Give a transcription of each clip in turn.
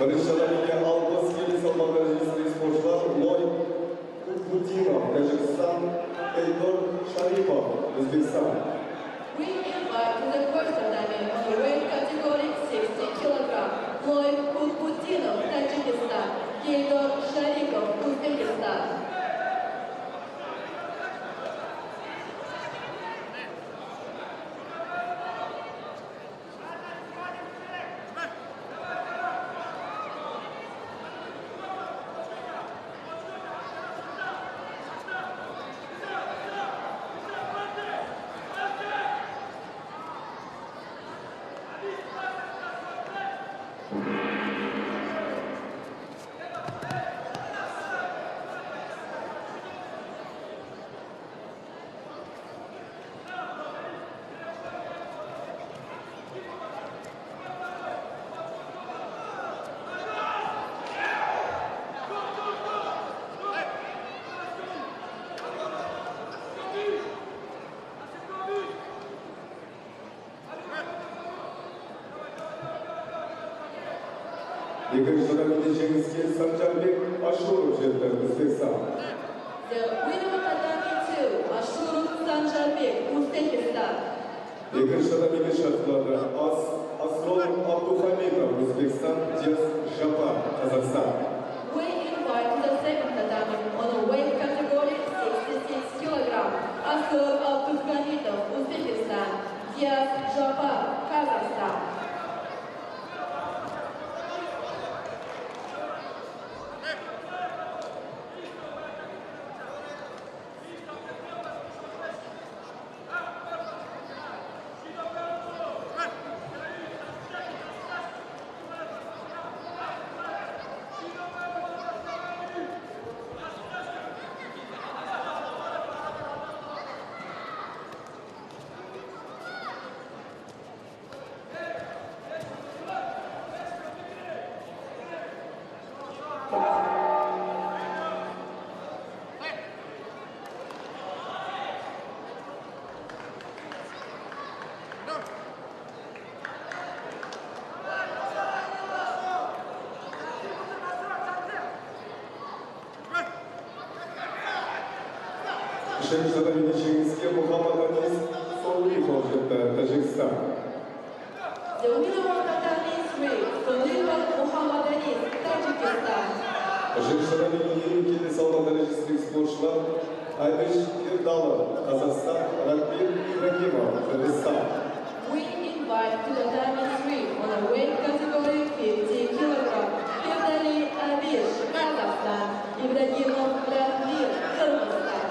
Бірінші татамиге 60 келі салмақ дәрежесіндегі спортшылар Лойк Кутбутдинов, Тәжікстан, Эльдор Шарипов, Өзбекстан. We invite to the first tatami on the weight category 60 kg, Loik Kutbutdinov, Tajikistan, Eldor Sharipov, Uzbekistan. Екінші татамиде жеңіске Санжарбек Ашуров жетті, Өзбекстан. The winner of tatami 2, Ashurov Sanjarbek, Uzbekistan. Екінші татамиге шақырылады Асрор Абдухамидов, Өзбекстан, Диас Жапар, Қазақстан. We invite to the second tatami on a weight category 66 kg, Asror Abdukhanitov, Uzbekistan, Dias Japar, Kazakhstan. Үшінші татамиде жеңіске Мұхаммад Анис Солихов жетті, Тәжікстан. The winner of tatami 3, Solihov Muhammad Anis, Tajikistan. Үшінші татамиге 50 келі салмақ дәрежесіндегі спортшылар Айбиш Кирдалов, Қазақстан, Рахмет Ибрагимов, Қырғызстан. We invite to the tatami 3 on a weight category 50 kg, Kirdali Abish, Kazakhstan, Ibragimov Rahmir, Kyrgyzstan.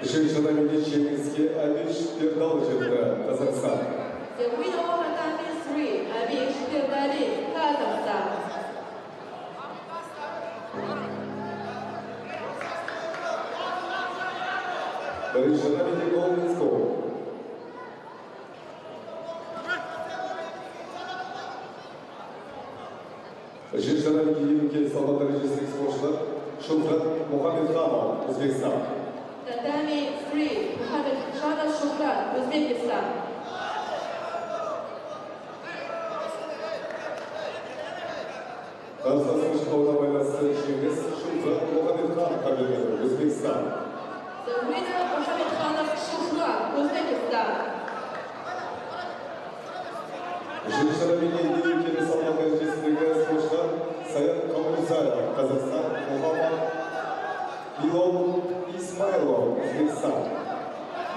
Үшінші татамиде жеңіске Абиш Пердал жетті, Қазақстан. The winner on tatami 3, Abish Pirdali, Kazakhstan. Бірінші татамиде Golden Score. Үшінші татамиде 50 келі салмақ дәрежесіндегі спортшылар Шухрат Мұхаммедханов, Өзбекстан. Tatami 3, Muhammadkhanov Shuhrat, Uzbekistan. Қарсыласының шықпауына байланысты жеңіс Шухрат Мұхаммедхановқа берілді, Өзбекстан. The winner, Muhammadkhanov Shuhrat, Uzbekistan. Үшінші татамиде 50 келі салмақ дәрежесіндегі спортшылар Саят Қалмұрзаев, Қазақстан, Мұхаммад Билол Исмайлов, Өзбекстан.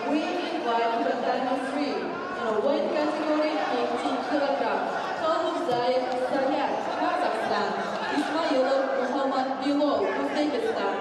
We invite to tatami 3 in a weight category 50 kilogram. Kalmurzaev Sayat, Kazakhstan. Ismailov Muhammad Bilol, Uzbekistan.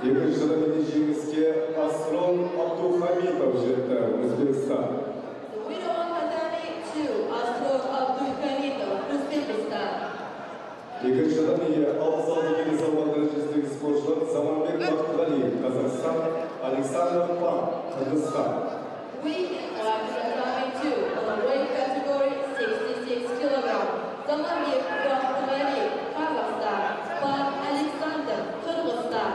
Екінші татамиде жеңіске Асрон Абдухамитов жетті, Өзбекстан. The winner on tatami 2, Asror Abdulkhamitov, Uzbekistan. Екінші татамиге 66 келі салмақ дәрежесіндегі спортшылар Заманбек Бақтығалиев, Қазақстан, Александр Пан, Қырғызстан. We invite to tatami 2 on the weight category 66 kilogram. Zamanbek Bakhtygaliyev, Kazakhstan. Pan Alexander, Kyrgyzstan.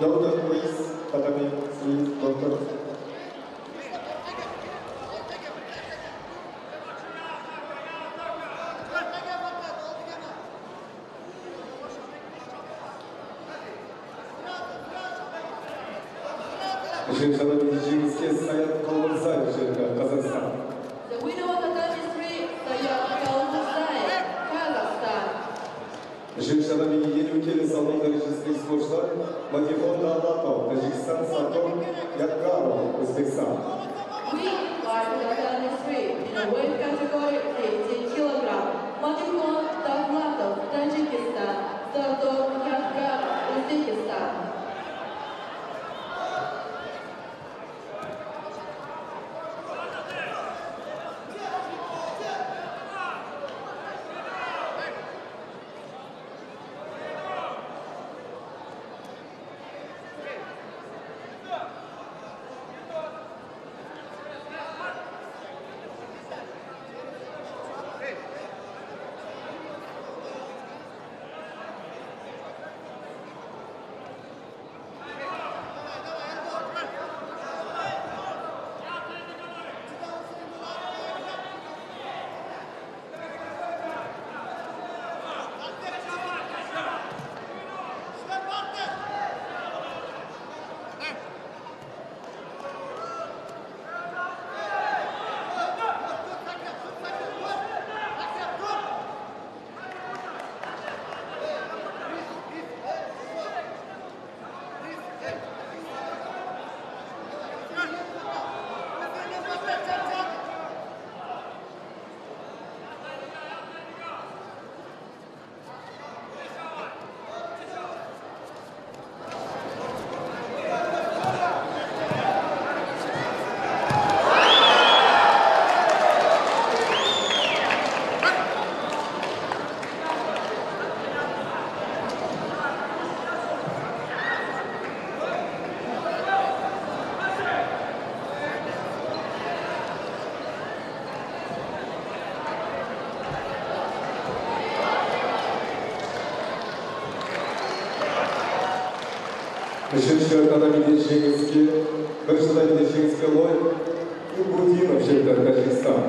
Doctor, please, tatami, please, doctor. Үшінші татамиде жеңіске Саят Қалмырзаев жетті, Қазақстан. The winner of tatami 3, Саят Калмурзаев, Kazakhstan. Үшінші татамиге 50 келі салмақ дәрежесіндегі спортшылар: Мадихон Давлатов, Тәжікстан, Сардор Ядгаров, Өзбекстан. We invite to tatami 3 in a weight category 50 kilogram, Madikhon Davlatov, Tajikistan, Sardor Yadgarov, Uzbekistan. Үшінші татамиде жеңіске, бірінші татамиде жеңіске Лой Кутбудинов жетті, Тәжікстан.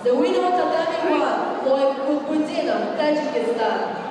The winner of tatami 1, Loy Kutbudinov, Tajikistan.